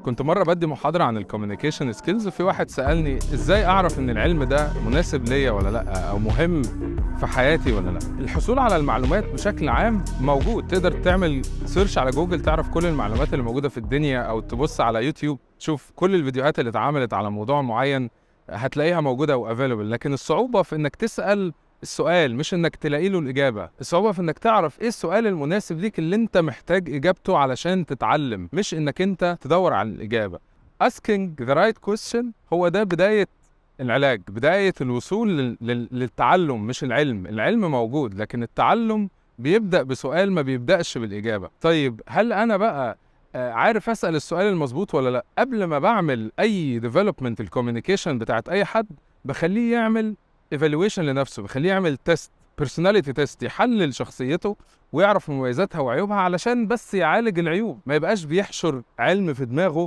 كنت مرة بدي محاضرة عن ال communication skills، وفي واحد سالني ازاي اعرف ان العلم ده مناسب ليا ولا لا، او مهم في حياتي ولا لا. الحصول على المعلومات بشكل عام موجود، تقدر تعمل search على جوجل تعرف كل المعلومات اللي موجودة في الدنيا، او تبص على يوتيوب تشوف كل الفيديوهات اللي اتعملت على موضوع معين هتلاقيها موجودة و available. لكن الصعوبة في انك تسال السؤال، مش انك تلاقي له الاجابه. الصعوبة في انك تعرف ايه السؤال المناسب ليك اللي انت محتاج اجابته علشان تتعلم، مش انك انت تدور على الاجابه. asking the right question هو ده بداية العلاج، بداية الوصول للتعلم، مش العلم. العلم موجود، لكن التعلم بيبدا بسؤال، ما بيبداش بالاجابه. طيب، هل انا بقى عارف اسال السؤال المظبوط ولا لا؟ قبل ما بعمل اي development ال communication بتاعت اي حد، بخليه يعمل evaluation لنفسه، بخليه يعمل test، personality test، يحلل شخصيته ويعرف مميزاتها وعيوبها علشان بس يعالج العيوب، ما يبقاش بيحشر علم في دماغه.